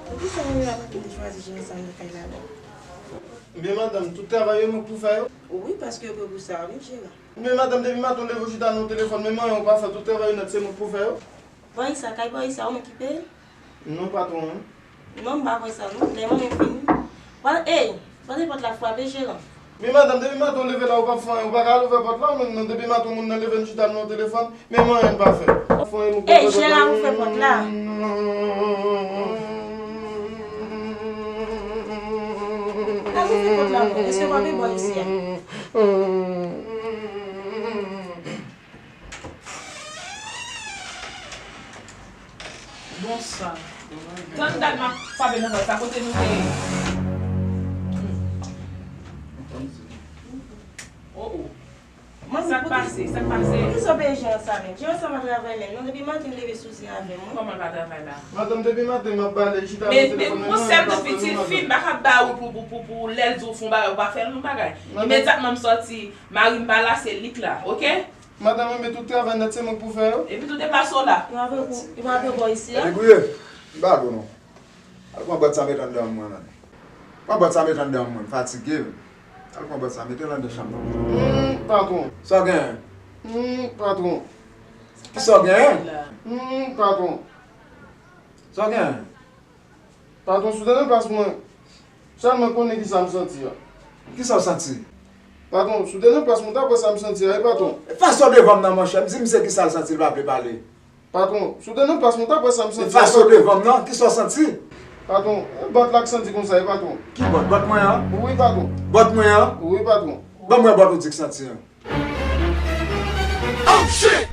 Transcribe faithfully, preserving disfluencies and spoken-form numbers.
Poukisa ou menm ap ap vin chwazi jere sa nan kay la menm? Men madanm, tout travay yo mwen k pou fè yo? Wi, paske yo pran pou sa, wi, jere. Men madanm, depi maten w leve w chita nan telefòn, menm anyen ou pa fè, tout travay yo nèt se mwen k pou fè yo? Bòy sa, kay bòy sa, ou menm ki peye? Non, patwon an. Non, m pa kwè sa, non. Lè manmi m vini. Pral, ey, pral pòt la frape, jeran. Men madanm, depi maten w leve la, ou p ap fè anyen, ou pa ka al ouvè pòt la, ou menm non, depi maten moun nan leve n chita nan telefòn, menm anyen n pa fè. Ey, jeran, ouvè pòt la. Al ouvè pòt la, non. Èske w pa vle bò isi a? Bonswa. Tann dat m ap frape nan pòt la, kote nou te ye? Oh, oh. Sa k pase? Sa k pase? Poukisa w peye jeran sa menm? Jeran sa pa travay menm non, depi maten l leve sousi avè m, wi. Kòman l pa travay la? Madanm, depi maten m ap bale, chita nan telefòn, men yon bagay pa fè, non, madanm. Madanm, men tout travay nèt se mwen k pou fè yo. Epi tout depase w la. Yo ap pran bò isi a. Debouye. M pa gou non. Al pran bòt sa met anndan mwen, man. Pran bòt sa met anndan mwen, m fatige. Al pran bòt sa mete l anndan chanm nan. Hmm, patwon. Sa w genyen? Hmm, patwon. Kisa w genyen? Hmm, patwon. Sa w genyen? Patwon, si w te nan plas mwen, sèl mwen konnen kisa m santi a. Kisa w santi? Patwon, si w te nan plas mwen, w t ap wè sa m santi a, wi, patwon. Efase w devan m nan, monchè. M di misye kisa l santi, l pa vle pale. Patwon, si w te nan plas mwen, w t ap wè sa m santi a, patwon. Efase w devan m nan, kisa w santi? Patwon, e bòt la k santi konsa, wi, patwon. Ki bòt? Bòt mwen an? Wi, patwon. Bòt mwen an? Wi, patwon. Ban m wè bòt ou di k santi an. Oh, shit!